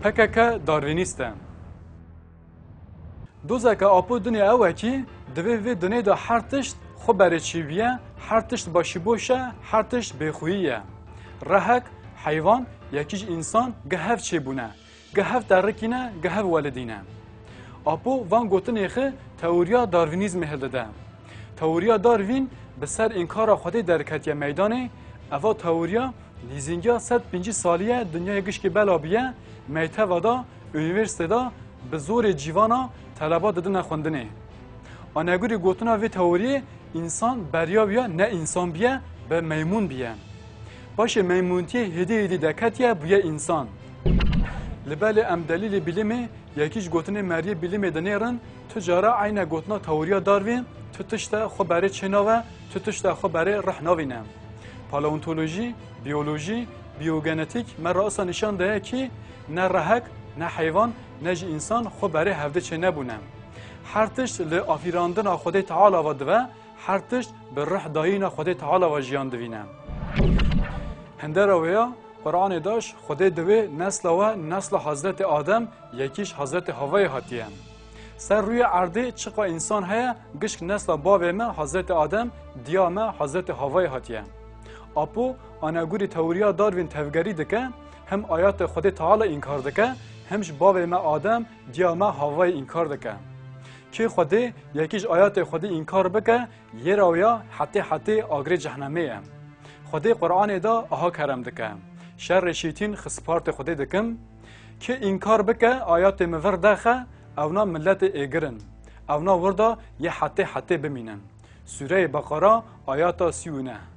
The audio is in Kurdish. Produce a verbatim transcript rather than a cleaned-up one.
K K K Darwinîst e. Dozeke Apo dinê ew e kî divê vê dinê de her tişt xwe berê çêbiye, her tişt başîboş e, her tişt bêxuyî ye. Rehek, heywan, yekî ji însan gi hev çêbûne, gi hev terikîne, gi hev welidîne. Apo van gotinê xi teoriya Darwinîzmê hildide. Teoriya Darwin bi ser înkara Xwedê derketiye meydanê. Eva teoriya nîzîngiya sed pêncî salî ye dinyayê gişkî bela bûye, mekteva da, unîversîte da bi zorê cîvana teleba didine xwendinê. Anegurî gotina vê teoriyê, însan beriya wî ya ne însan biye, bi meymûn biye. Paşê meymûntiyê hêdî hêdî deketiye bûye însan. Li belê em delîlê bîlimê, yekî ji gotinê meriyê bîlimê dinêrin, tu cara eyne gotina teoriya Darwin, tu tişte xwe berê çênabe, tu tişte xwe berê rih navîne. Paleontolojî, biyolojî, biyogenetîk me re isa nîşan daye kî ne rehek, ne heywan, ne jî însan xwe berê hevdê çênebûne. Her tişt li afîrandina Xwedê Teala ve dive, her tişt bi rih dayîna Xwedê Teala ve jiyan divîne. Hindera wê ya, Quranê daş Xwedê divê nesla we, nesla Hazretê Adem, yekî ji Hazretê Havayê hatiye. Ser rûyê erdê çiqa însan heye, gişk nesla bavê me Hazretê Adem, diya me Hazretê Havayê hatiye. Apo, anegurî teoriya Darwin tevgerî dike, him ayatê Xwedê Teala înkar dike, him ji bavê me Adem, diya me Havayê înkar dike. Kê Xwedê yekî ji ayatê Xwedê înkar bike, yê ra wê ya hetê hetê agirê cehnemê ye. Xwedê Quranê de aha kerem dike: Şerê şîtîn xispartê Xwedê dikim. Kê înkar bike, ayatê min vir dexe, ewna miletê êgir in. Ewna wir de yê hetê hetê bimînin. Sûreyê Beqara, ayata sî û neh.